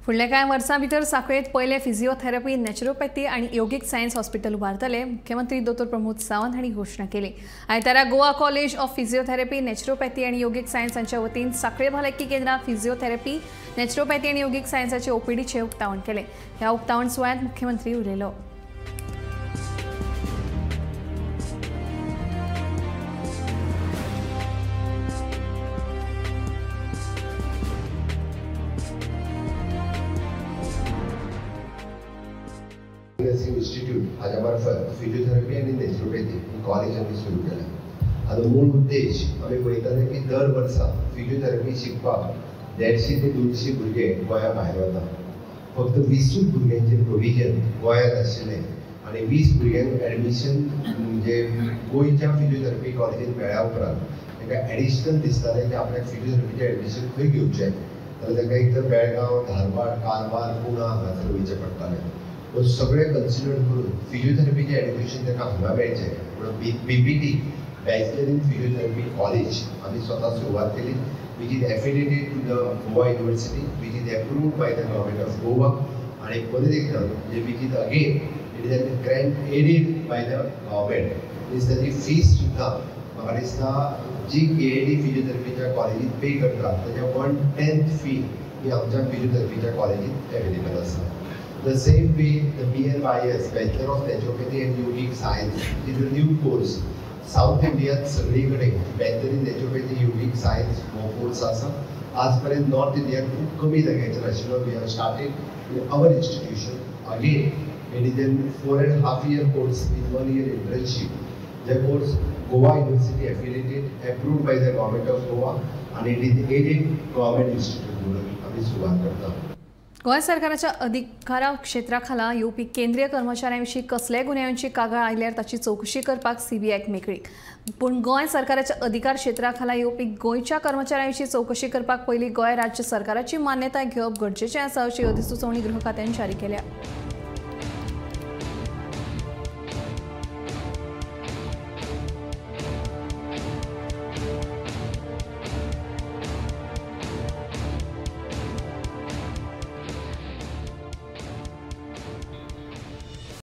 फुडल्या कांय वर्सां भितर सांखळेंत पयलें फिजिओथेरपी, नॅचरोपॅथी आनी योगीक सायन्स हॉस्पिटल उबारतले, मुख्यमंत्री दोतोर प्रमोद सावंत हांणी घोशणा केली. आयतारा Goa college of physiotherapy, naturopathy आनी योगीक सायन्स हांच्या वतीन सांखळे भलायकी केंद्रांत फिजिओथेरपी, नॅचरोपॅथी आनी योगीक सायन्साचे ओपीडीचें उक्तावण केलें. ह्या उक्तावण सुवाळ्यांत मुख्यमंत्री उलयलो. इन्स्टिट्यूट हाज्या मार्फत फिजिओथेरपी आनी नॅचरोपॅथी ही कॉलेज आमी सुरू केल्या. आतां मूळ उद्देश आमी पळयताले की दर वर्सा फिजिओथेरपी शिकपाक 150 ते 200 भुरगे गोंया भायर वता. फक्त 20 भुरग्यांचें प्रोविजन गोंयांत आशिल्लें आनी 20 भुरग्यांक एडमिशन म्हणजे गोंयच्या फिजिओथेरपी कॉलेजींत मेळ्ळ्या उपरांत तांकां एडिशनल दिसतालें की आपल्याक फिजिओथेरपीचें एडमिशन खंय घेवचें, जाल्यार तांकां एक तर बेळगांव, धारवाड, कारवार, पुणा हांगासर वयचें पडटालें. सगळे कन्सिडर करून फिजिओथेरपीचें एडमिशन तांकां हांगा मेळचें म्हणून BPT bachelor in physiotherapy college आमी स्वता सुरवात केली, which is affiliated to the Goa university, which is approved by the government of Goa आनी परत एकदां म्हणजे which is again it is an grant aided by the government. Means ताची fees सुद्दां म्हाका दिसता जी KAD फिजिओथेरपीच्या कॉलेजींत पे करता ताच्या 1/10 फी ही आमच्या फिजिओथेरपीच्या कॉलेजींत एवेलेबल आसा. The same way, the BNYS, Bachelor of Naturopathy and Yogic Science, is a new course. South India सगळीकडे Bachelor in Naturopathy Yogic Science हो कोर्स आसा. आजपर्यंत नॉर्थ इंडियात खूप कमी जाग्याचेर आशिल्लो. We have started in our institution. Again, it is an 4.5 year course with 1 year internship. The course Goa University affiliated, approved by the government of Goa, and it is aided government institute म्हणून आमी सुरवात करता. गोंय सरकाराच्या अधिकारा क्षेत्राखाला येवपी केंद्रीय कर्मचाऱ्यांविशीं कसल्याय गुन्यांवाची कागाळ आयल्यार ताची चवकशी करपाक सीबीआयक मेकळीक. पूण गोंय सरकाराच्या अधिकार क्षेत्राखाला येवपी गोंयच्या कर्मचाऱ्यांविशीं चवकशी करपाक पयलीं गोंय राज्य सरकाराची मान्यताय घेवप गरजेचें आसा अशी अधिसुचोवणी गृह खात्यान जारी केल्या.